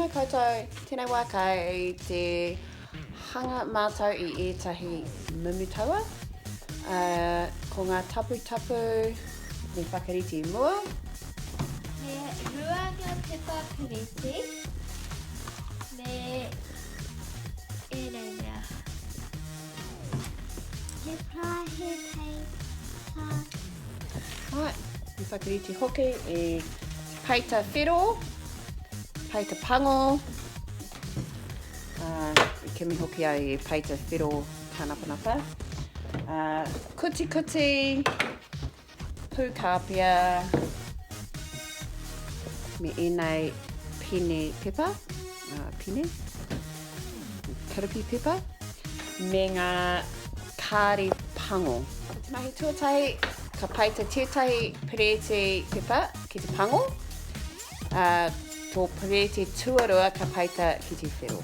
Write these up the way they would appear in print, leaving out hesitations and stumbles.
Tēnā koutou, tēnei wā kei te hanga mātou i ētahi mumutaua. Uh, ko ngā taputapu me whakarite i mua. Me rua ngā pepa piriti me ēnei mea. He parāhe peita. Right, me whakarite hoki i peita whero, peita pango, uh, i kimi hoki au i peita whero kānapanapa. Uh, kutikuti, pūkāpia, me ēnei pene pepa, uh, pene, karapi pepa, me ngā kāri pango. Ko te mahi tuatahi, ka peita tētahi perēti pepa ki te pango, uh, tō perēti tuarua ka peita ki te whero.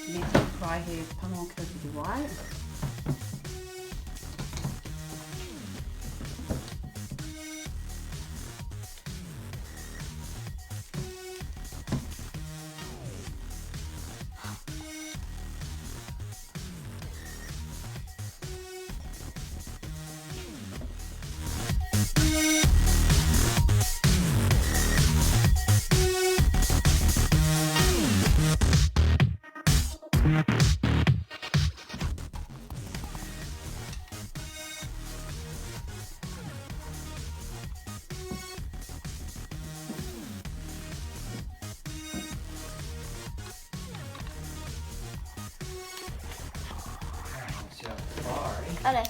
Me te paraihe pango ki roto i te wai. Are.